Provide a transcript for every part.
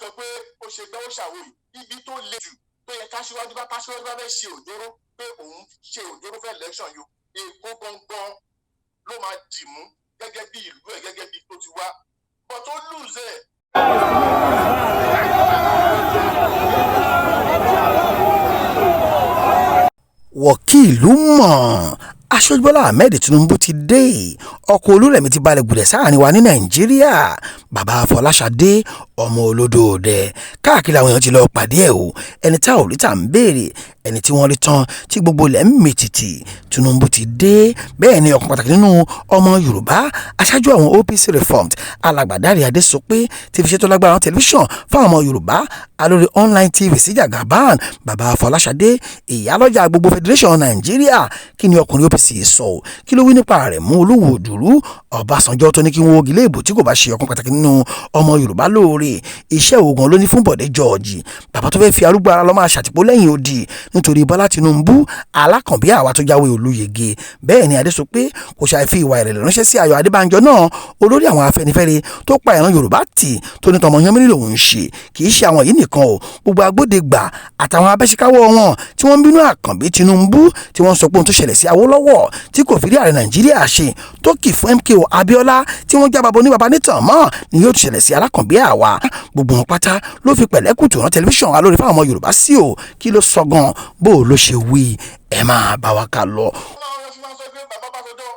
sọ pé ó ṣe gbẹ́ ó ṣàwò yìí, ibi tó le jù tó yẹ káṣíwájú bá káṣíwájú bá fẹ́ ṣe òjòrò pé òun ṣe òjòrò fẹ́ election yìí, Èkó gangan ló máa dì mú gẹ́gẹ́ bí ìlú ẹ̀, gẹ́gẹ́ bí tó ti wá, but ó lose ẹ̀. Wọ́kìlú mọ̀, Aṣíwájú Bọ́lá Ahmed Tinubu ti dé. Ọkọ̀ Olúrẹ̀mí ti balẹ̀ gùdẹ̀ sáàrin wa ní Nàìjíríà. Bàbá Fọláṣadé ọmọ olódòdẹ, káàkiri àwọn èèyàn ti lọ́ọ́ pàdé ẹ̀ o. Ẹni tá ò rí tá ń béèrè, ẹni tí wọ́n rí tán tí gbogbo ilẹ̀ ń mì tìtì. Tinubu ti dé. Bẹ́ẹ̀ ni ọ̀kan pàtàkì nínú ọmọ Yorùbá, aṣáájú àwọn OPC Reformed, Alàgbà Dáre Adésopé, ti fi ṣètò lágbára tẹlifíṣàn fáwọn ọmọ Yorùbá alórí online TV sí Jagaban. Bàbá Fọláṣadé, ìyálọ́jà gbogbo Federation Nàìjíríà, kí ni ọkùnrin OPC sọ? Kí ló wí nípa rẹ̀ mú Olúwo Òdùrú Ọbásanjọ́ tó ní kí wọ́n wọ́gi lé ìbò tí kò bá ṣe ọ̀kan pàtàkì nínú ọmọ Yorùbá lóore? Iṣẹ́ oògùn ló ní fún Bọ̀dé George, bàbá tó fẹ́ fi arúgbó ara lọ́ máa ṣàtìpó lẹ́yìn odi nítorí Bọ́lá Tinubu, alákànbí àwa tó jáwé olúyege. Bẹ́ẹ̀ ni Adé sọ pé kò ṣàì fi ìwà ìrẹ̀lẹ̀ ránṣẹ́ sí Ayọ̀ Adébánjọ náà, olórí àwọn Afẹ́nifẹ́re tó pa ìran Yorùbá tì, tó ní tọmọ yánmírí lòun ń ṣe. Kì í ṣe àwọn yìí nìkan o, gbogbo agbódegbà àtàwọn abẹ́síkáwọ́ wọn tí wọ́n ń bínú àkànbí Tinubu, tí wọ́n sọ pé ohun tó ṣẹlẹ̀ sí Awólọ́wọ̀ tí kò fi rí ààrẹ Nàìjíríà ṣe, tó kì fún MKO Abiola tí wọ́n jábàbọ̀ ní baba nítàn mọ́ ni yóò ti ṣẹlẹ̀ sí alákànbí àwa. Gbogbo wọn pátá ló fi pẹ̀lẹ́kùtù rán tẹlifíṣàn alórí fáwọn ọmọ Yorùbá sí o. Kí ló sọ gan, bó ló ṣe wí? Ẹ máa bá wa kà lọ. Wọ́n fi máa ń sọ pé bàbá Ọbásanjọ́,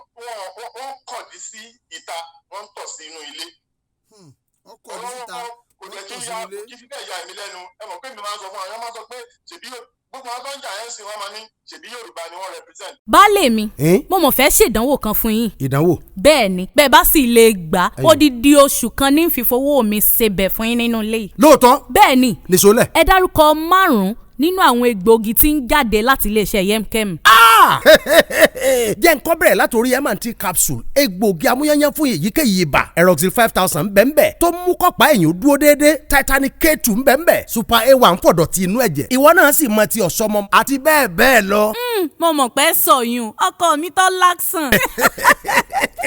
wọ́n kọ̀dí sí ìta, wọ́n ń tọ̀ sí inú ilé. Wọ́n kọ̀dí síta, kò wọ́n jẹ́ tọ̀ kí sí ya ilé. Kí fi bẹ́ẹ̀ ya èmi lẹ́nu. Ẹ mọ̀ pé mi máa ń sọ fún àwọn, máa ń sọ pé ṣèbí gbogbo àwọn tó ń jà ẹ́ ń sìn, wọ́n máa ní ṣèbí Yorùbá ni wọ́n represent. Baálé mi, Ẹ́n? mo mọ̀ fẹ́ ṣèdánwò kan fún yín. Ìdánwò? Bẹ́ẹ̀ ni, bẹ́ẹ̀ bá sì lè gbà á, Ẹyìn. odidi oṣù kan ní fífowó mi ṣebẹ̀ fún yín nínú ilé yìí. Lóòótọ́? Bẹ́ẹ̀ ni. Nìṣó lẹ̀. Ẹ dárúkọ márùn-ún nínú àwọn egbòogi tí ń jáde láti iléeṣẹ́ Yemkem. Jẹ́ nǹkan bẹ̀rẹ̀ látòrí M&T capsule, egbòogi amúyányán fún èyíkéyìí ibà. Eroxil 5000 bẹ́ẹ̀nbẹ́ẹ̀ tó mú kọ́pá ẹ̀yìn dúró déédéé. Titanic K2 bẹ́ẹ̀nbẹ́ẹ̀, Super A1 fọ̀dọ̀tí inú ẹ̀jẹ̀. Ìwọ náà sì mọ ti ọ̀sọ́mọ àti bẹ́ẹ̀ bẹ́ẹ̀ lọ. Mo mọ̀ pé sọ̀yún ọkọ mi tó láksàn.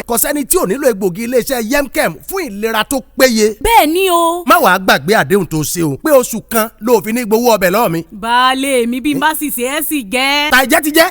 Kò sẹ́ni tí ò nílò egbòogi iléeṣẹ́ Yemkem fún ìlera tó péye. Bẹ́ẹ̀ ni o. Má wàá gbàgbé àdéhùn tó ṣe o, pé oṣù kan ló fi ní gbowó ọbẹ̀ lọ́wọ́ mi. Baálé mi, bí n bá sì ṣe é sì jẹ́. Tàìjẹ́ ti jẹ́.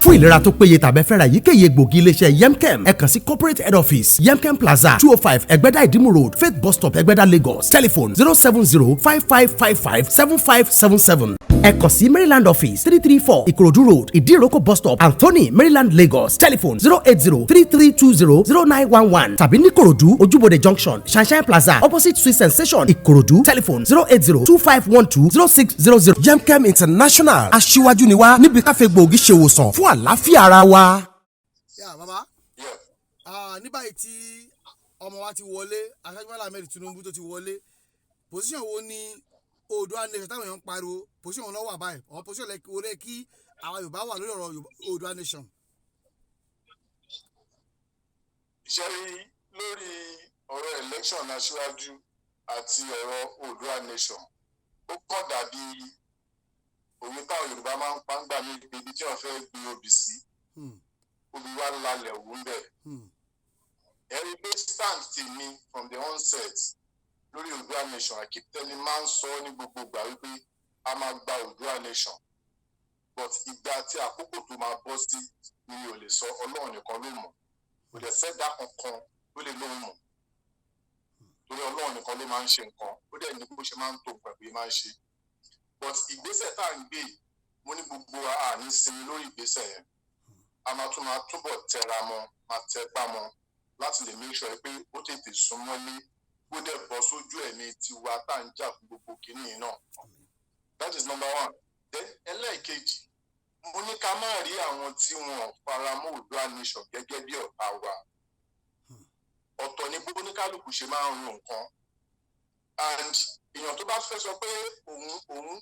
Fún ìlera tó péye tàbẹ́ fẹ́ra èyíkéyìí egbògi iléeṣẹ́ Yemkem, ẹ kàn sí corporate head office, Yemkem Plaza, 205 Ẹgbẹ́dá Ìdímù Road, Faith Bus Stop, Ẹgbẹ́dá, Lagos. Telephone 07055557577. Ẹ kàn sí Maryland office, 334 Ìkòròdú Road, Ìdíròkò Bus Stop, Anthony, Maryland, Lagos. Telephone 08033200911. Tàbí ní Ìkòròdú, Ojúbodè Junction, Sunshine Plaza, opposite Sweet Sensation, Ìkòròdú. Telephone 08025120600. Yemkem International, aṣíwájú ni wá níbi ká fi egbòogi ṣèwòsàn fún àlàáfíà ara wa. Yà bàbá. Yeah. Ah, ní báyìí tí ọmọ wa ti wọlé, Aṣáájú Bọ́lá Ahmed Tinubu tó ti wọlé, position wo ni Oòduà Nation táwọn èèyàn ń pariwo, position wọn ló wà báyìí? Àwọn position wo lẹ kí àwa Yorùbá wà lórí ọ̀rọ̀ Oòduà Nation? Ṣe rí, lórí ọ̀rọ̀ election aṣíwájú àti ọ̀rọ̀ Oòduà Nation, ó kàn dàbí òwe táwọn Yorùbá máa ń pa ń gbà ní ibi tí wọ́n fẹ́ gbin obì sí, obì wa lálẹ́ òwú ń bẹ̀. Ẹ̀rí pé stand tèmi from the onset lórí Oòduà Nation, I keep telling, máa ń sọ ní gbogbo ìgbà wípé a máa gba Oòduà Nation, but ìgbà tí àkókò tó máa bọ́ sí ni mi ò lè sọ. Ọlọ́run nìkan ló mọ̀. Kò dẹ̀ sẹ́dá kankan ló lè lóhùn mọ̀, torí Ọlọ́run nìkan ló máa ń ṣe nǹkan, ó dẹ̀ ní bó ṣe máa ń tó nǹkan pé máa ń ṣe. But ìgbésẹ̀ tá à ń gbé yìí, mo ní gbogbo wa à ní sinmi lórí ìgbésẹ̀ yẹn. A máa tún máa túbọ̀ tẹra mọ́, máa tẹpá mọ́ láti lè make sure pé ó tètè súnmọ́lé, ó dẹ̀ bọ́ sójú ẹ̀mí tiwa tá à ń jà fún gbogbo kìíní yìí náà. That is number one. Then ẹlẹ́ẹ̀kejì, mo ní ká má rí àwọn tí wọn ò fara mọ́ Oòduà Nation gẹ́gẹ́ bí ọ̀tá wa. Ọ̀tọ̀ ni bó oníkálukú ṣe máa ń ro nǹkan, and èèyàn tó bá fẹ́ sọ pé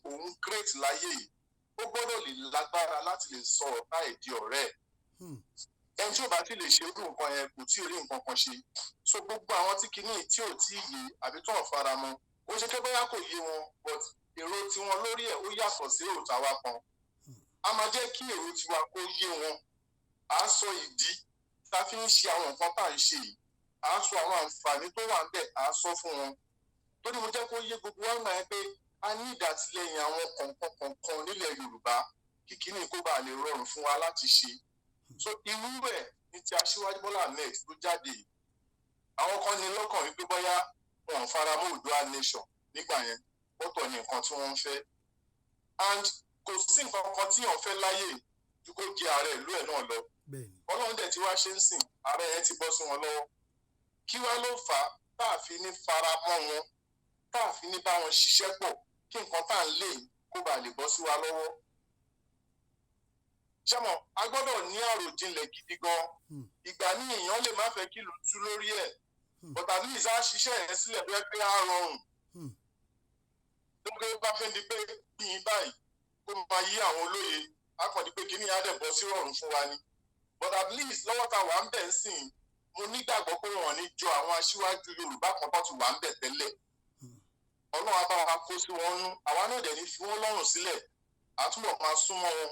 òun great láyé yìí, ó gbọ́dọ̀ lè lágbára láti lè sọ ọ̀tá ẹ̀ di ọ̀rẹ́ ẹ̀. Ẹni tí ò bá ti lè ṣe irú nǹkan yẹn, kò tí ì rí nǹkan kan ṣe. So gbogbo àwọn tí kinní tí ò tí ì yé àbí tó ń fara mọ́, ó ṣe pé bóyá kò yé wọn, but èrò tiwọn lórí ẹ̀ ó yàtọ̀ sí èrò tàwa kan. A máa jẹ́ kí èrò tiwa kó yé wọn. À ń sọ ìdí tá a fi ń ṣe àwọn nǹkan tá à ń ṣe yìí, à ń sọ àwọn àǹfààní tó wà ń bẹ̀, à ń sọ fún wọn. Torí mo jẹ́ kó yé gbogbo wa gbà yẹn pé a ní ìdàtìlẹ́yìn àwọn kọ̀ọ̀kan kọ̀ọ̀kan nílẹ̀ Yorùbá, kíkiní kó bàa lè rọrùn fún wa láti ṣe. So irú ẹ̀ ní ti Aṣíwájú Bọ́lá Ahmed tó jáde yìí. Àwọn kan ní lọ́kàn wípé bóyá wọn ò fara mọ́ Oòduà nation nígbà yẹn, pọ́tọ̀ ní nǹkan tí wọ́n ń fẹ́, and kò sí nǹkan kan tí èèyàn fẹ́ láyè ju kó jẹ ààrẹ ìlú ẹ̀ náà lọ. Ọlọ́run dẹ̀ tí wá ṣe ń sìn, ààrẹ yẹn ti bọ́ sí wọn lọ́wọ́. Kí wá ló fà á tá a fi ní fara mọ́ wọn, tá a fi ní bá wọn ṣiṣẹ́ pọ̀, kí nǹkan tá à ń lé yìí kó bàa lè bọ́ sí wa lọ́wọ́? Ṣé mọ̀, a gbọ́dọ̀ ní àròjinlẹ̀ gidi gan. Ìgbà ní èèyàn lè má fẹ́ kí ìlú tú lórí ẹ̀, but at least á ṣiṣẹ́ yẹn sílẹ̀ bí wọ́n pé á rọrùn. Tó pé bá fẹ́ di pé gbìyìn báyìí, kó máa yí àwọn olóye, á kàn di pé kíní á dẹ̀ bọ́ sí rọrùn fún wa ni. But at least lọ́wọ́ ta wà ń bẹ̀ ń sìn, mo nígbàgbọ́ pé wọ́n ní jọ àwọn aṣíwájú Yorùbá kan tó ti wà ń bẹ̀ tẹ́lẹ̀. Ọlọ́run á bá wa kó sí wọn nú, àwa náà dẹ̀ ní fi wọ́n lọ́rùn sílẹ̀, àtúbọ̀ máa súnmọ́ wọn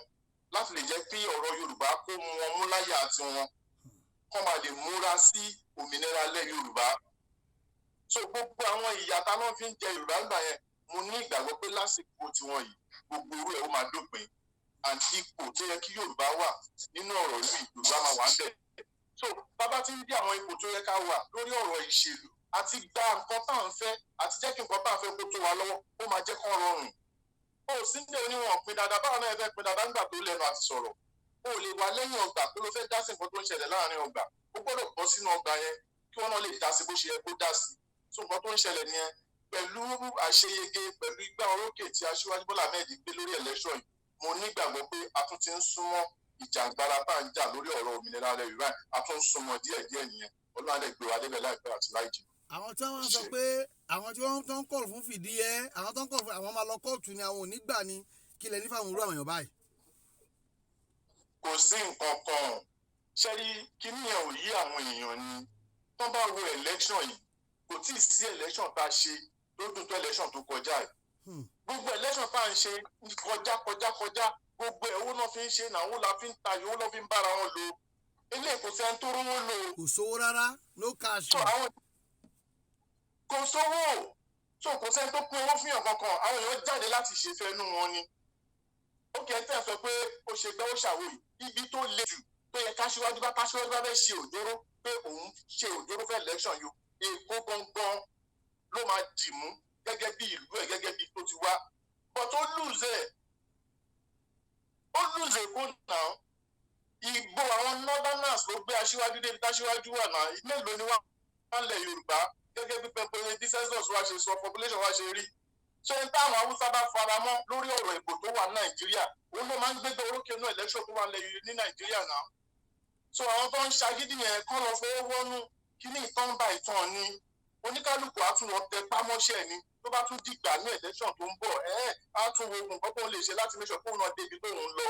láti lè jẹ́ pé ọ̀rọ̀ Yorùbá kó mú wọn mú láyà tiwọn, kọ́ máa lè múra sí òmìnira lẹ́ Yorùbá. So gbogbo àwọn ìyà tá náà fi ń jẹ Yorùbá ńgbà yẹn, mo ní ìgbàgbọ́ pé lásìkò tiwọn yìí, gbogbo irú ẹ̀ ó máa dópin, àti ipò tó yẹ kí Yorùbá wà nínú ọ̀rọ̀ yìí, Yorùbá máa wà ń bẹ̀. So bàbá ti ń dí àwọn ipò tó yẹ ká wà lórí ọ̀rọ̀ ìṣèlú àti gba nǹkan tá à ń fẹ́, àti jẹ́ kí nǹkan tá à ń fẹ́ kó tó wa lọ́wọ́, ó máa jẹ́ kó rọrùn. Ó sì ń dé oníwọ̀n pin dáadáa, báwọn náà fẹ́ pin dáadáa nígbà tó lẹ́nu àti sọ̀rọ̀. Ó lè wà lẹ́yìn ọgbà tó ló fẹ́ dá sí nǹkan tó ń ṣẹlẹ̀ láàrin ọgbà. Ó gbọ́dọ̀ bọ́ sínú ọgbà yẹn kí wọ́n náà lè dá sí bó ṣe yẹ kó dá sí. So nǹkan tó ń ṣẹlẹ̀ nìyẹn. Pẹ̀lú àṣeyege, pẹ̀lú igbá orókè tí Aṣíwájú Bọ́lá Ahmed gbé lórí election yìí, mo nígbàgbọ́ pé a tún ti ń súnmọ́ ìjàngbara tá à ń jà lórí ọ̀rọ̀ òmìnira rẹ̀ Yorùbá. A tún ń súnmọ́ díẹ̀díẹ̀ nìyẹn. Ọlọ́run á dẹ̀ gbé wa débẹ̀ láìpẹ́ àti láì jìnnà. Àwọn tí wọ́n sọ pé àwọn tí wọ́n tó ń call fún fìdí ẹ, àwọn tó ń call fún àwọn máa lọ kóòtù ni, àwọn ò ní gbà ni, kí lẹ ní fáwọn irú àwọn èèyàn báyìí? Kò sí nǹkan kan. Ṣẹ́rí, kíní yẹn ò yí àwọn èèyàn ni. Tó bá wo election yìí, kò tí ì sí election tá a ṣe lódún tó election tó kọjá yìí. Gbogbo election tá à ń ṣe kọjá kọjá kọjá, gbogbo ẹ̀, owó náà fi ń ṣe náà, owó la fi ń tayò, owó náà fi ń bára wọn lò. Eléyìí, kò sẹ́ni tó rówó lò. Kò sówó rárá, no cash. So àwọn kò sówó, so kò sẹ́ni tó pín owó fún yàn kankan. Àwọn èèyàn jáde láti ṣèfẹ́ inú wọn ni. Ó kẹ́ tẹ́ sọ pé ó ṣe gbẹ́, ó ṣàwò yìí, ibi tó le jù tó yẹ káṣíwájú bá fẹ́ ṣe òjòrò, pé òun ṣe òjòrò fẹ́ election yìí, Èkó gangan ló máa dì mú gẹ́gẹ́ bí ìlú ẹ̀, gẹ́gẹ́ bí tó ti wá. But ó lose ẹ̀, ó lose Èkó náà. Ìbò àwọn northerners ló gbé aṣíwájú débi táṣíwájú wà náà. Mélòó ni wọ́n lẹ̀ Yorùbá, gẹ́gẹ́ bí pẹpẹ bí census wa ṣe sọ, population wa ṣe rí? Ṣé n táwọn Haúsá bá fara mọ́ lórí ọ̀rọ̀ ìbò tó wà ní Nàìjíríà, òun ló máa ń gbégbé orókè náà election tó wà ní Nàìjíríà náà. So àwọn tó ń ṣagídí yẹn, kọ́ lọ fọwọ́ wọ́nú kíní. Ìtàn bá ìtàn ni, oníkálukú á tún lọ tẹ pámọ́ṣẹ́ ni. Tó bá tún dìgbà ní election tó ń bọ̀, ẹ̀ á tún wo nǹkan tó ń lè ṣe láti make sure kóun náà débi tó ń lọ.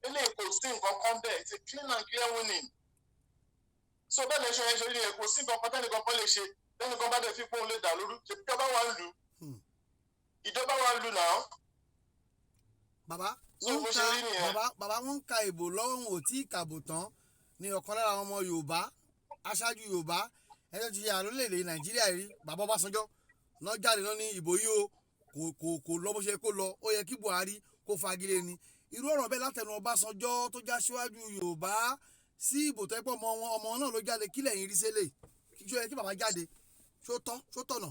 Eléyìí, kò sí nǹkan kan bẹ́ẹ̀. It's a clean and clear winning. So bẹ́ẹ̀ lẹ́sọ̀ yẹn ṣe rí yẹn, kò sí nǹkan kan tẹ́nìkan kan lè ṣe. Tẹ́nìkan bá dẹ̀ fi pòun lè dà lóru, ṣe ìjọba wa ń lu, ìjọba wa ń lu náà. Bàbá, So wọ́n bó ń ṣe ka rí nìyẹn. Bàbá, bàbá, wọ́n ń ka ìbò lọ́wọ́, wọn ò tí ì kàbò tán ní ọ̀kan lára àwọn ọmọ Yorùbá, aṣáájú Yorùbá, ẹjọ́ ti yà lórílẹ̀‐èdè Nàìjíríà rí, bàbá Ọbásanjọ́ náà jáde náà ní ìbò yìí o, kò lọ bó ṣe kó lọ, ó yẹ kí Buhari kó fagilé ni. Irú ọ̀rọ̀ bẹ́ẹ̀ látẹnu Ọbásanjọ́ tó já síwájú Yorùbá sí ìbò tó yẹ pé ọmọ wọn, ọmọ náà ló jáde, kí lẹ́yìn rí sẹ́lẹ̀? Ṣó yẹ kí bàbá jáde? Ṣó tọ́? Ṣó tọ̀nà?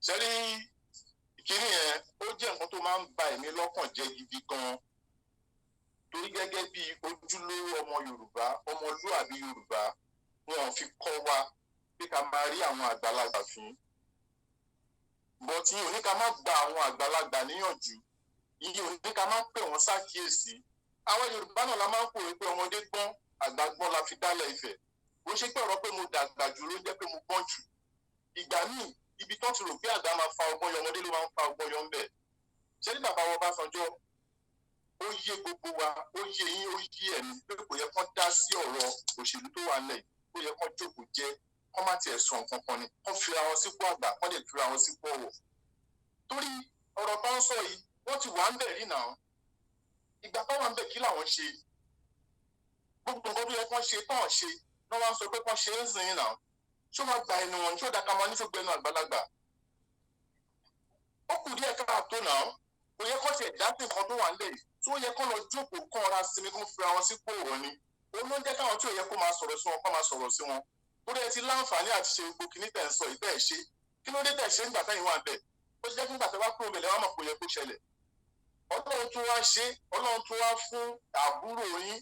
Sẹ́rí, ìkíní yẹn, ó jẹ́ nǹkan tó máa ń ba èmi lọ́kàn jẹ́ gidi gan-an, torí gẹ́gẹ́ bí ojúlówó ọmọ Yorùbá, ọmọlúàbí Yorùbá, wọn ò fi kọ́ wa pé ká máa rí àwọn àgbàlagbà fín. But ìyẹn ò ní ká má gba àwọn àgbàlagbà níyànjú, ìyẹn ò ní ká má pè wọ́n ṣàkíyèsí. Àwọn Yorùbá náà la máa ń pòwe pé ọmọdé gbọ́n, àgbà gbọ́n la fi dálẹ̀ Ifẹ̀. Bó ṣe pé ọ̀rọ̀ pé mo dàgbà jù ló jẹ́ pé mo gbọ́n jù. Ìgbà míì, ibi tó ti rò pé àgbà máa fa ọgbọ́n yọ, ọmọdé ló máa ń fa ọgbọ́n yọ ń bẹ̀. Ṣé ní bàbá wọn Ọbásanjọ́, ó yé gbogbo wa, ó yé yín, ó yé ẹ̀mí pé kò yẹ kán dá sí ọ̀rọ̀ òṣèlú tó wà nílẹ̀ yìí. Ó yẹ kán jókòó jẹ́, kán má tiẹ̀ sọ nǹkan kan ni, kán fira wọn sípò àgbà, kán lè fira wọn sípò ọ̀wọ̀, torí ọ̀rọ̀ tó ń sọ yìí, wọ́n ti wà ń bẹ̀ rí náà. Ìgbà tó wà ń bẹ̀, kí làwọn ṣe? Gbogbo nǹkan tó yẹ kán ṣe tán ṣe náà, wọ́n á sọ pé kán ṣe é ń sìn náà. Ṣó máa gba ẹnu wọn? Ṣó dáa ká máa ní sógbẹ́nu àgbàlagbà? Ó kù díẹ̀ káàtó náà. Kò yẹ kó tiẹ̀ dá sí nǹkan tó wà nílẹ̀ yìí. Tó yẹ kó lọ jókòó kán ra sinmi, kó fira wọn sípò ọ̀rọ̀ ni. Òun ló ń jẹ́ káwọn tí ò yẹ kó máa sọ̀rọ̀ sí wọn kó máa sọ̀rọ̀ sí wọn. Torí ẹ ti láǹfààní àti ṣe gbogbo kìíní tẹ̀ ń sọ ìtẹ́ ẹ̀ ṣe. Kí ló dé tẹ̀ ṣe nígbà táyìn wà bẹ̀? Ó ṣe jẹ́ kí nígbà tẹ́ wá kúrò bẹ̀ lẹ́wọ́n mọ̀ kó yẹ kó ṣẹlẹ̀. Ọlọ́run tún wá ṣe, Ọlọ́run tún wá fún àbúrò yín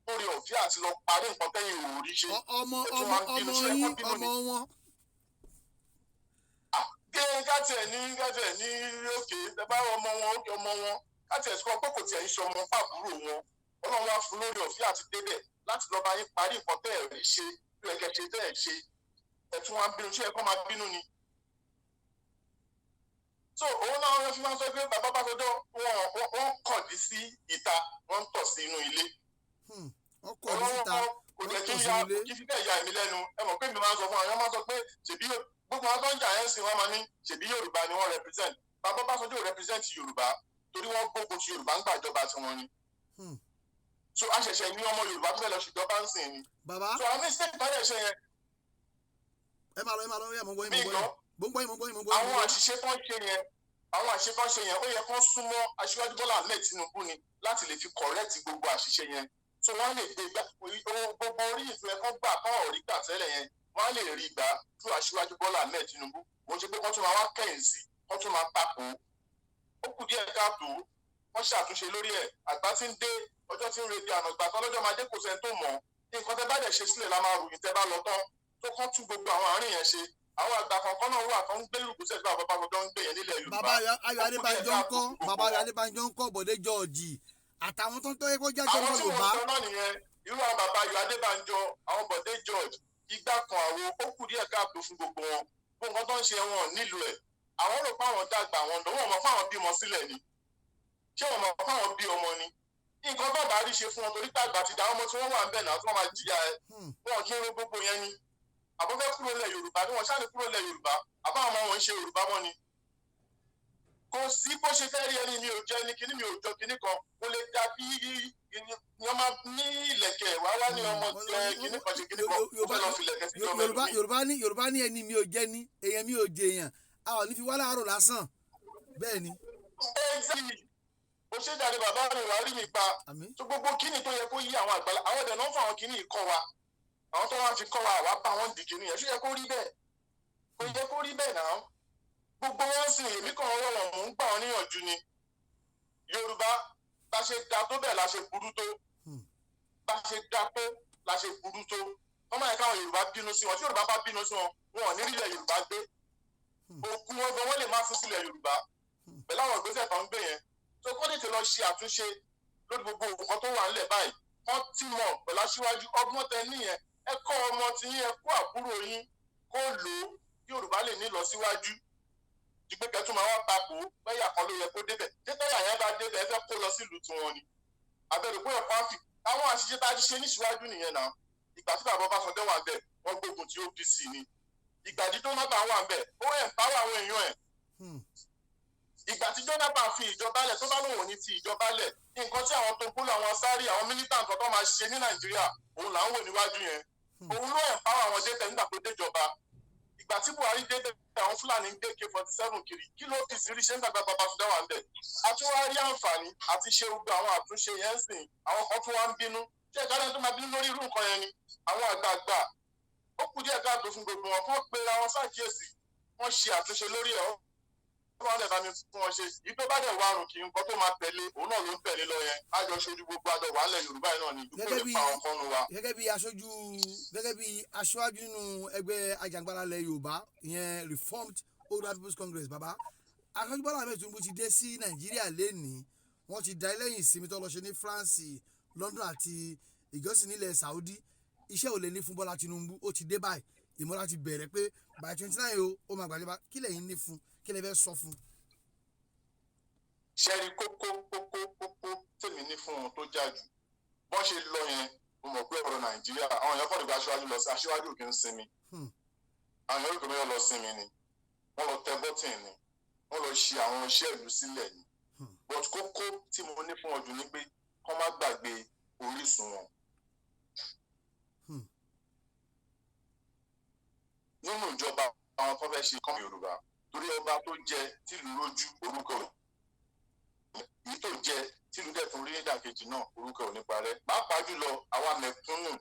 lórí ọ̀fẹ́ àti lọ parí nǹkan tẹ́yìn ò rí ṣe. Ọmọ Ẹ tún ọmọ wá ń bínú, ọmọ ṣé ẹ yín kọ́ bínú ọmọ ni? wọn. Gé kátiẹ̀ ní òkè ẹ bá ọmọ wọn, òkè ọmọ wọn, kátiẹ̀ sọ pé kò tiẹ̀ ń ṣe ọmọ fàbúrò wọn. Ọlọ́run wá fún lórí ọ̀fẹ́ àti débẹ̀ láti lọ bá yín parí nǹkan tẹ́ ẹ̀ rí ṣe bí ẹ kẹ́ ṣe tẹ́ ẹ̀ ṣe. Ẹ tún wá ń bínú, ṣé ẹ kọ́ máa bínú ni? So òun náà wọ́n fi máa ń sọ pé bàbá bá sọjọ́ wọn kọ̀dí sí ìta, wọ́n ń tọ̀ sí inú ilé. Wọ́n kọ̀ ní síta, Kò wọ́n jẹ́ kí tọ̀ sí ya ilé. Kí fi bẹ́ẹ̀ ya èmi lẹ́nu. Ẹ mọ̀ pé mi máa ń sọ fún àwọn èèyàn, máa ń sọ pé ṣèbí gbogbo àwọn tó ń jà ẹ́ sìn, wọ́n máa ní ṣèbí Yorùbá ni wọ́n represent. Bàbá Ọbásanjọ́ ò represent Yorùbá, torí wọ́n gbógun ti Yorùbá ń gbàjọba tiwọn ni. So a ṣẹ̀ṣẹ̀ ní ọmọ Yorùbá tó fẹ́ lọ ṣèjọba ń sìn ni. Bàbá. So àwọn mistake tó dẹ̀ ṣe yẹn Ẹ máa lọ, ẹ máa lọ, ẹ mọ̀ ń gbọ́ yín, mọ̀ ń Mi gbọ́ yín. Mo ń gbọ́ yín, mo ń gbọ́ yín, mo ń gbọ́ yín. Àwọn àṣìṣe tó ń ṣe yẹn, àwọn àṣìṣe tó ń ṣe yẹn, ó yẹ kó súnmọ́ Aṣíwájú Bọ́lá Ahmed Tinubu ni láti lè fi correct gbogbo àṣìṣe yẹn, so wọ́n lè gbé gbà gbogbo orí ìfẹ́ kan gbà kán ọ̀rí gbà tẹ́lẹ̀ yẹn, wọ́n á lè rí gbà fún Aṣíwájú Bọ́lá Ahmed Tinubu. Mo ṣe pé kán tún máa wá kẹ́yìn sí, kán tún máa takò. Ó kù díẹ̀ káàtó, wọ́n ṣàtúnṣe lórí ẹ̀. Àgbà tí ń dé, ọjọ́ tí ń rebi àná, ìgbà tán lọ́jọ́ máa dé, kò sẹ́ni tó mọ̀. Nǹkan tẹ́ bá dẹ̀ ṣe sílẹ̀ la máa ròyìn tẹ́ bá lọ tán. Tó kán tún gbogbo àwọn àárín yẹn ṣe. Àwọn àgbà kọ̀ọ̀kan náà wà tó ń gbé lùkúsẹ̀ tí bàbá bàbá ń gbé yẹn nílẹ̀ Yorùbá. Bàbá Ayọ̀ Adébánjọ ń kọ́? Bàbá Ayọ̀ Adébánjọ ń kọ́? Bọ̀dé George àtàwọn tó ń tọ́ yẹ kó jáde Àwọn ọmọ tí Yorùbá. wọ́n sọ náà nìyẹn, irú àwọn bàbá Ayọ̀ Adébánjọ, àwọn Bọ̀dé George, igbá kan àwo, ó kù díẹ̀ káàtó fún gbogbo wọn. Gbogbo nǹkan tó ń ṣe wọn nílùú ẹ̀, àwọn rò pé àwọn dàgbà, àwọn ọ̀dọ́ wọn mọ̀ fáwọn bímọ sílẹ̀ ni. Ṣé wọn mọ̀ fáwọn bí ọmọ ni? Nǹkan tó bá rí ṣe fún wọn, torí pé àgbà ti dà, ọmọ tí wọ́n wà ń bẹ̀ náà tí wọ́n máa jìyà ẹ. Wọn kí ń ro gbogbo yẹn ni. Àbọ̀fẹ́ kúrò lẹ̀ Yorùbá ni wọ́n ṣáà ní kúrò lẹ̀ Yorùbá, àbáwọn ọmọ wọn ń ṣe Yorùbá mọ́ ni. Kò sí bó ṣe fẹ́ rí ẹni mi ò jẹ́ ní kíní, mi ò jọ kíní kan, kò lè dà bí wọ́n máa ní ìlẹ̀kẹ̀ wá wá ní ọmọ jẹ kíní kan ṣe kíní kan, ó fẹ́ lọ fi ìlẹ̀kẹ̀ sí ọmọ Yorùbá ẹlòmíì. Yorùbá ní ẹni mi ò jẹ́ ní èèyàn mi ò jẹ èèyàn, a ò ní fi wá láàárọ̀ lásán bẹ́ẹ̀ ni. Exactly, ó ṣe jáde, bàbá mi wàá rí mi pa. Àmín. Tó gbogbo kíní tó yẹ kó yí àwọn àgbàlá, àwọn ọ̀dẹ̀ náà ń fún àwọn kíní yìí kọ́ wa, àwọn tó wá fi kọ́ wa, àwa bá wọn dì kíní yẹn. Ṣó yẹ kó rí bẹ́ẹ̀? Kò yẹ kó rí bẹ́ẹ̀ náà. Gbogbo wọn sì, èmi kàn rọ̀ wọ́n, mò ń gbà wọn níyànjú ni. Yorùbá, bá ṣe da tó bẹ́ẹ̀ la ṣe burú tó. Bá ṣe da tó la ṣe burú tó. Wọ́n máa yẹ káwọn Yorùbá bínú sí wọn. Tí Yorùbá bá bínú sí wọn, wọn ò ní rí ilẹ̀ Yorùbá gbé. Òkú wọn gan, wọ́n lè má fún sílẹ̀ Yorùbá pẹ̀lú àwọn ìgbésẹ̀ tó ń gbé yẹn. Tó kọ́ tètè lọ ṣe àtúnṣe lórí gbogbo nǹkan tó wà nílẹ̀ báyìí, kán tí mọ̀ pẹ̀lú aṣíwájú. Ọgbọ́n tẹ níyẹn, ẹ kọ́ ọmọ tí yín, ẹ kó àbúrò yín kó lò ó kí Yorùbá lè ní lọ síwájú ju pé kẹtù máa wá papò bẹ́yà kan ló yẹ kó débẹ̀. Ṣé tẹ́yà yẹn bá débẹ̀, ẹ fẹ́ kó lọ sílùú tiwọn ni? Àbẹ̀rẹ̀ pé ẹ̀kọ́ àfi àwọn àṣìṣe tá a ti ṣe níṣíwájú nìyẹn náà. Ìgbà tí bàbá Ọbásanjọ́ wà ń bẹ̀, wọ́n gbógun ti OPC ni. Ìgbà tí Jonathan wà ń bẹ̀, ó empower àwọn èèyàn ẹ̀. Ìgbà tí Jonathan fi ìjọba lẹ̀, tó bá lóun ò ní fi ìjọba lẹ̀, nǹkan tí àwọn tó kú làwọn sáré, àwọn militant tó máa ṣe ní Nàìjíríà, òun là ń wò níwájú yẹn. Òun ló empower àwọn débẹ̀ nígbà tó déjọba. Ìgbà tí Buhari débẹ̀, àwọn Fúlàní ń gbé AK-47 kiri. Kí ló fi sí rí ṣe nígbà bàbá Babangida wà ń bẹ̀? A tún wá rí àǹfààní àti ṣe gbogbo àwọn àtúnṣe yẹn ń sìn, àwọn kan tún wá ń bínú. Ṣé ìkànnì tó máa bínú lórí irú nǹkan yẹn ni? Àwọn àgbààgbà, ó kù díẹ̀ káàtó fún gbogbo wọn. Kán pera wọn ṣàkíyèsí, wọ́n ṣe àtúnṣe lórí ẹ̀. Wọ́n dẹ̀ bá mi fún wọn ṣe yìí, tó bá dẹ̀ wárùn kí nǹkan tó máa tẹ̀lé, òun náà ló ń tẹ̀lé lọ yẹn. Á jọ ṣojú gbogbo àjọ wàhálẹ̀ Yorùbá yìí náà ni dúpẹ́ Gẹ́gẹ́ lè pa àwọn kan nu wa. Gẹ́gẹ́ bí aṣojú, gẹ́gẹ́ bí aṣáájú nínú ẹgbẹ́ ajàngbara ilẹ̀ Yorùbá, ìyẹn Reformed Old People's Congress, bàbá aṣáájú Bọ́lá Ahmed Tinubu ti dé sí Nàìjíríà lẹ́nìí. Wọ́n ti da lẹ́yìn ìsinmi tó lọ ṣe ní France, London àti ìjọsìn nílẹ̀ Saudi. Iṣẹ́ ò lè ní fún Bọ́lá Tinubu. Ó ti dé báyìí, ìmọ̀ra ti bẹ̀rẹ̀ pé by 29 o, ó máa gbàjọba. Kí lẹ̀yin ní fún? Kí lẹ fẹ́ sọ fún? Ṣẹ́rí, kókó kókó kókó tèmi ní fún wọn tó já jù, bọ́n ṣe lọ yẹn, mo mọ̀ pé ọ̀rọ̀ Nàìjíríà, àwọn èèyàn kọ́ nípa aṣáájú lọ sí aṣáájú kì í sinmi. Àwọn èèyàn rò pé wọ́n lọ sinmi ni, wọ́n lọ tẹ button ni, wọ́n lọ ṣe àwọn iṣẹ́ ìlú sílẹ̀ ni. But kókó tí mo ní fún wọn jù ni pé kọ́ má gbàgbé orísun wọn. Nínú ìjọba àwọn tó fẹ́ ṣe kọ́ Yorùbá, torí ọba tó jẹ tìlú rójú, orúkọ ò èyí tó jẹ tìlú dẹ̀ tún rí nídàkejì náà, orúkọ ò ní parẹ́. Pàápàá jùlọ àwa mẹ̀kúnnù,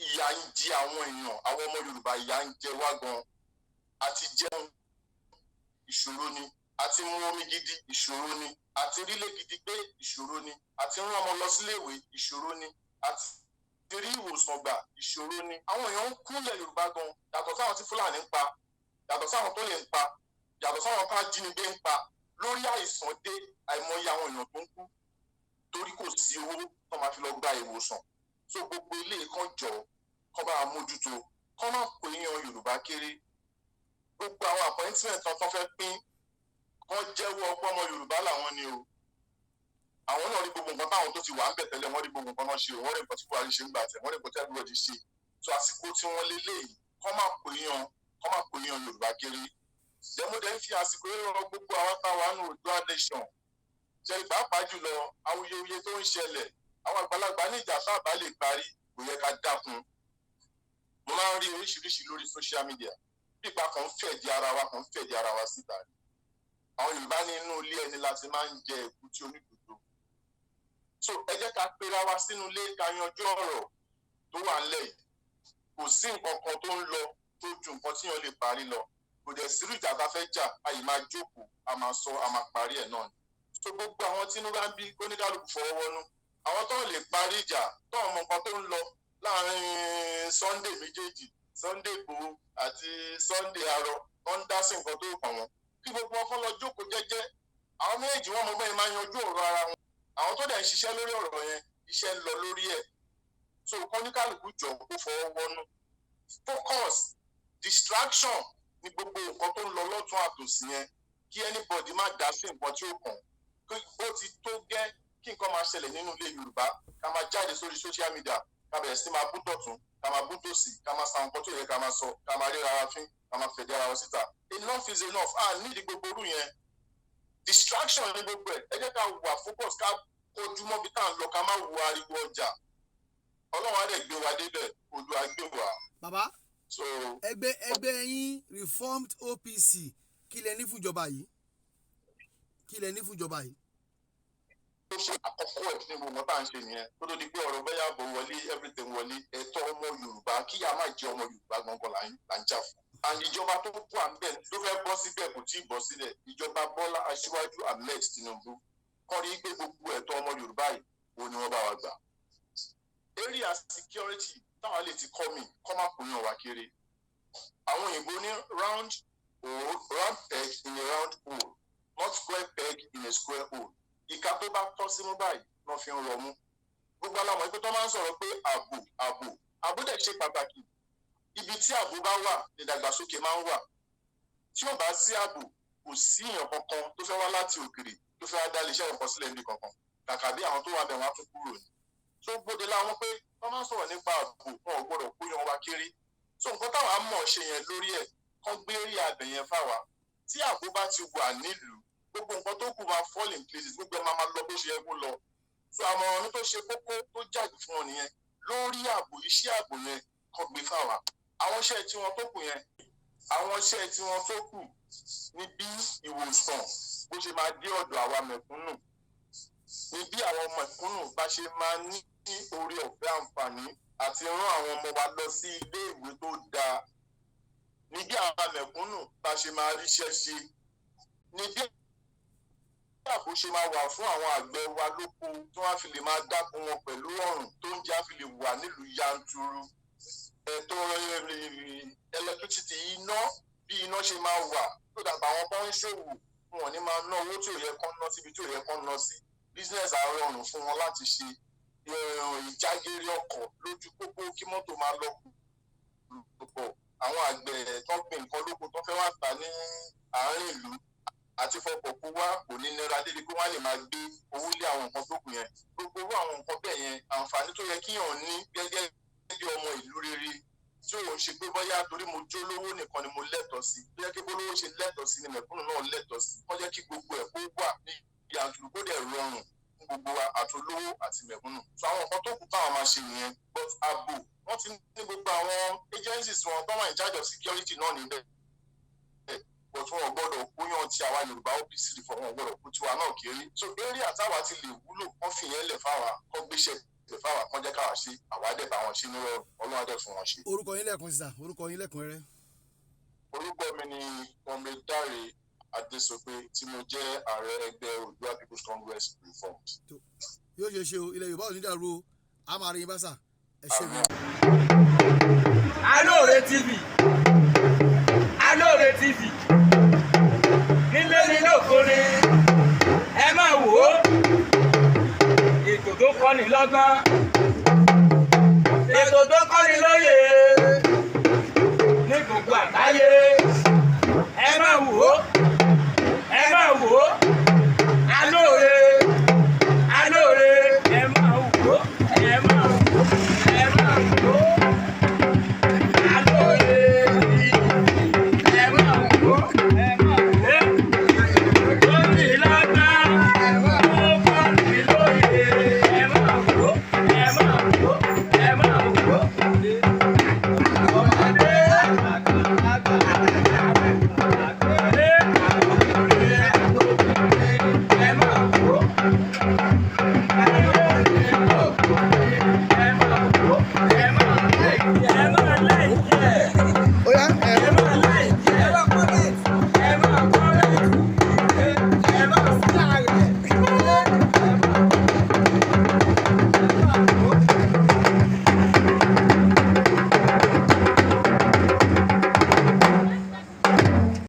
ìyà ń jẹ àwọn èèyàn, àwọn ọmọ Yorùbá, ìyà ń jẹ wá gan. Àti jẹun, ìṣòro ni. Àti mú omi gidi, ìṣòro ni. Àti rílé gidi gbé, ìṣòro ni. Àti rán ọmọ lọ síléèwé, ìṣòro ni. Àti rí ìwòsàn gbà, ìṣòro ni. Àwọn èèyàn ń kúnlẹ̀ Yorùbá gan, yàtọ̀ sáwọn tí Fúlàní ń pa, yàtọ̀ sáwọn tó lè ń pa, yàtọ̀ sáwọn tó ajínigbé ń pa. Lórí àìsàn dé, àìmọye àwọn èèyàn tó ń kú torí kò sí owó tó máa fi lọ gba ìwòsàn. So gbogbo ilé kan jọ kán bá mójútó, kán má kó èèyàn Yorùbá kéré. Gbogbo àwọn appointment tán tó fẹ́ pín, kán jẹ́wọ́ ọpọ́ ọmọ Yorùbá làwọn ni o. Àwọn náà rí gbogbo nǹkan táwọn tó ti wà ń bẹ̀ tẹ́lẹ̀, wọ́n rí gbogbo nǹkan náà ṣe o. Wọ́n rí nǹkan tí Buhari ṣe ń gbà tẹ̀, wọ́n rí nǹkan tí everybody ṣe. So àsìkò tí wọ́n lé léyìí, kán má kó èèyàn Yorùbá kéré. Jẹ́múdẹ́ ń fi àsìkò yìí rọ gbogbo àwọn táwa nù Oòduà nation ṣe, pàápàá jùlọ awuyewuye tó ń ṣẹlẹ̀. Àwọn àgbàlagbà ní ìjà sábà lè parí, kò yẹ ká dákun. Mo máa ń rí oríṣiríṣi lórí social media, pípa kan fẹ̀dí ara wa, kan fẹ̀dí ara wa síta. Àwọn Yorùbá ní inú ilé ẹni la ti máa ń jẹ èkúté onídùúdó. So ẹ jẹ́ ká pera wa sínú ilé, ká yanjú ọ̀rọ̀ tó wà ńlẹ̀ yìí. Kò sí nǹkan kan tó ń lọ tó ju nǹkan tíyan lè parí lọ. Kò dẹ̀ sírú ìjà tá fẹ́ jà, a yìí máa jókòó, a máa sọ, a máa parí ẹ̀ náà ni. So gbogbo àwọn tí inú bá ń bí, kóníkálukú fọwọ́ wọnú. Àwọn tó lè parí ìjà, tó mọ nǹkan tó ń lọ láàrin Sunday méjèèjì, Sunday Igboho àti Sunday Arọ, wọ́n ń dá sí nǹkan tó kàn wọ́n, kí gbogbo wọn kọ́ lọ jókòó jẹ́jẹ́. Àwọn méjèèjì, wọ́n mọ bẹ́ẹ̀ máa yanjú ọ̀rọ̀ ara wọn. Àwọn tó dẹ̀ ń ṣiṣẹ́ lórí ọ̀rọ̀ yẹn, iṣẹ́ ń lọ lórí ẹ̀. So kọ́níkálukú jọ kó fọwọ́ wọnú. Focus, distraction ní gbogbo nǹkan tó ń lọ lọ́tún àtòsí yẹn. Kí anybody má dá sí nǹkan tí ó kàn. Ó ti tó gẹ́ kí nǹkan máa ṣẹlẹ̀ nínú ilé Yorùbá, ká máa jáde sórí social media, ká bẹ̀rẹ̀ sí máa bú tọ̀tún, ká máa bú tòsì, ká máa sa nǹkan tó yẹ ká máa sọ, ká máa ríra wa fín, ká máa fẹ̀dí ara wa síta. Enough is enough. Ah, nídìí gbogbo orú yẹn, distraction ní gbogbo ẹ̀. Ẹ jẹ́ ká wà focus, ká kojú mọ́bi tá à ń lọ, ká má wo ariwo ọjà. Ọlọ́run á dẹ̀ gbé wa débẹ̀, Oòduà gbé wa. Bàbá, So ẹgbẹ́ yín, Reformed OPC, kí lẹ ní fúnjọba yìí? Kí lẹ ní fúnjọba yìí? Tó ṣe àkọ́kọ́ ẹ̀ ní gbogbo tá à ń ṣe nìyẹn, kó tó di pé ọ̀rọ̀ bẹ́yà bò wọlé, everything wọlé. Ẹ̀tọ́ ọmọ Yorùbá, kíyà má jẹ ọmọ Yorùbá gangan là ń jà fún. And ìjọba tó kù à ń bẹ̀ tó fẹ́ bọ́ síbẹ̀, kò tí ì bọ́ sílẹ̀, ìjọba Bọ́lá Aṣíwájú Ahmed Tinubu, kọ́ rí pé gbogbo ẹ̀tọ́ ọmọ Yorùbá yìí wo ni wọ́n bá wa gbà. Area security táwọn lè ti kọ́ mi kọ́ má kó yan wá kéré. Àwọn òyìnbó ní round hole, round peg in a round hole, not square peg in a square hole. Ìka tó bá tọ́ símú báyìí náà fi ń rọmú. Gbogbo alámọ̀ pé tó máa ń sọ̀rọ̀ pé ààbò, ààbò, ààbò dẹ̀ ṣe pàtàkì. Ibi tí ààbò bá wà, ìdàgbàsókè máa ń wà. Tí ò bá sí ààbò, kò sí èèyàn kankan tó fẹ́ wá láti òkèrè tó fẹ́ wá dá iléeṣẹ́ kankan sílẹ̀ níbi kankan. Kàkà bí àwọn tó wà bẹ̀, wọ́n á tún kúrò ní. Tó gbóde láwọn pé wọ́n máa ń sọ̀rọ̀ nípa ààbò, wọn ò gbọ́dọ̀ kó yan wa kéré. So nǹkan táwa mọ̀ ṣe yẹn lórí ẹ̀, kán gbé rí abẹ yẹn fáwa. Tí ààbò bá ti wà nílùú, gbogbo nǹkan tó kù máa fall in places, gbogbo ẹ̀ máa máa lọ bó ṣe yẹ kó lọ. So àmọ̀ràn mi tó ṣe kókó tó jáde fún wọn nìyẹn lórí ààbò. Iṣẹ́ ààbò yẹn, kán gbé fáwa. Àwọn iṣẹ́ tí wọ́n tó kù yẹn, àwọn iṣẹ́ tí wọ́n tó kù ní bí ìwòsàn bó ṣe máa dé ọ̀dọ̀ àwa mẹ̀kúnnù, ní bí àwọn mẹ̀kúnnù bá ṣe máa ní oore ọ̀fẹ́, àǹfààní àti rán àwọn ọmọ wa lọ sí ilé ìwé tó dáa, ní bí àwọn mẹ̀kúnnù bá ṣe máa ríṣẹ́ ṣe, ní bí ààbò ṣe máa wà fún àwọn àgbẹ̀ wa lóko tí wọ́n á fi lè máa dáko wọn pẹ̀lú ọ̀rùn, tó ń jẹ́ á fi lè wà nílùú yanturu, ẹ̀tọ́ electricity, iná, bí iná ṣe máa wà tó dàgbà, àwọn tó ń ṣòwò wọn ò ní máa ná owó tí ò yẹ kán ná síbi tí ò yẹ kán ná sí, business á rọrùn fún wọn láti ṣe, ìjágéré ọkọ̀ lójú pópó, kí mọ́tò máa lọ pọ̀, àwọn àgbẹ̀ tó ń gbin nǹkan lóko tó fẹ́ wá tà ní àárín ìlú, àti fọkọ̀ kó wá kò ní nira débi pé wọ́n á lè máa gbé owó lé àwọn nǹkan tó kù yẹn. Gbogbo owó àwọn nǹkan bẹ́ẹ̀ yẹn, àǹfààní tó yẹ kíyàn ní gẹ́gẹ́ bí ọmọ ìlú rere, tí òun ṣe pé bóyá torí mo jó lówó nìkan ni mo lẹ́tọ̀ọ́ sí, tó yẹ kí bólówó ṣe lẹ́tọ̀ọ́ sí ni mẹ̀kúnnù náà lẹ́tọ̀ọ́ sí. Wọ́n jẹ́ kí gbogbo ẹ̀ kó wà ní yanturu, kó dẹ̀ rọrùn. fún gbogbo wa, àtolówó àti mẹ̀kúnnù. So àwọn nǹkan tó kù táwọn máa ṣe nìyẹn, but ààbò, wọ́n ti ní gbogbo àwọn agencies wọn tó wà in charge of security náà níbẹ̀, but wọn ò gbọ́dọ̀ kóyàn tí àwa Yorùbá OPC reform, wọn ò gbọ́dọ̀ kó tiwa náà kéré. So area táwa ti lè wúlò, wọ́n fi yẹn lẹ̀ fáwa, kọ́ gbéṣẹ́ lẹ̀ fáwa, kọ́ jẹ́ káwa ṣe, àwa dẹ̀ bá wọn ṣe nírọ̀rùn, Ọlọ́run á dẹ̀ fún wọn ṣe. Orúkọ yín lẹ́ẹ̀kan sísà, orúkọ yín lẹ́kùnrẹ́rẹ́. Orúkọ mi ni Comrade Dare Adesope, tí mo jẹ́ ààrẹ ẹgbẹ́ Oòduà People's Congress Reformed. Yóò ṣe ṣe o, ilẹ̀ Yorùbá ò ní dàrú o, a máa rí yín bá sà, ẹ ṣe gan. Alóore TV, Alóore TV, nílé ní lóko ni, ẹ máa wò ó, ètò tó kọ́ni lọ́gbọ́n, ètò tó kọ́ni lọ́gbọ́n.